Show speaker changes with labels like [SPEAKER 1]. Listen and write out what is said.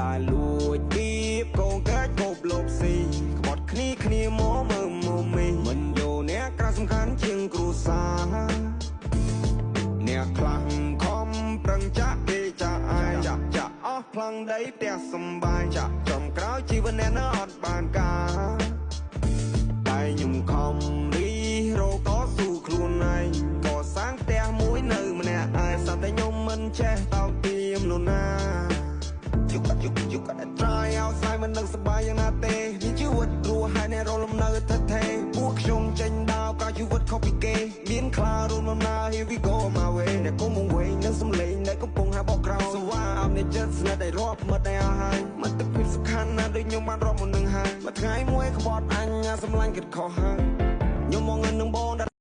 [SPEAKER 1] ដែលលួចគៀបកងកាច់គប់លបស៊ីក្បត់គ្នាគ្នាមកមើលមកមីមិនយកអ្នកក្រៅសំខាន់ជាងគ្រួសារអ្នកខ្លះខំប្រឹងចាក់គេចាក់អាយចាក់ចាក់អស់ប្លង់ដីផ្ទះសំបាយចាក់ចំក្រោយជីវិតអ្នកនៅអត់បានការតែខ្ញុំខំរីរកតស៊ូខ្លួនឯងកសាងផ្ទះមួយនៅម្នាក់ឯងសត្វតែខ្ញុំមិនចេះតោកទៀមនោះណា You gotta try outside មិននឹងសប្បាយយ៉ាងណាទេមានជីវិតរស់ហើយអ្នករលំនៅថិតថេរពួកខ្ញុំចេញដើរក៏ជីវិតខុសពីគេមានខ្លារួមដំណើរ Here we go my way អ្នកគុំវែងនឹងសំលេងដែលកំពុងហាបកក្រោយសវ៉ាអមនេះចិត្តស្និទ្ធឲ្យរាប់មិត្តឲ្យអស់ហើយមិត្តភាពសំខាន់ណាស់ដូចខ្ញុំបានរាប់មុននឹងហើយមួយថ្ងៃមួយក្បត់អញសម្លាញ់គិតខុសហើយ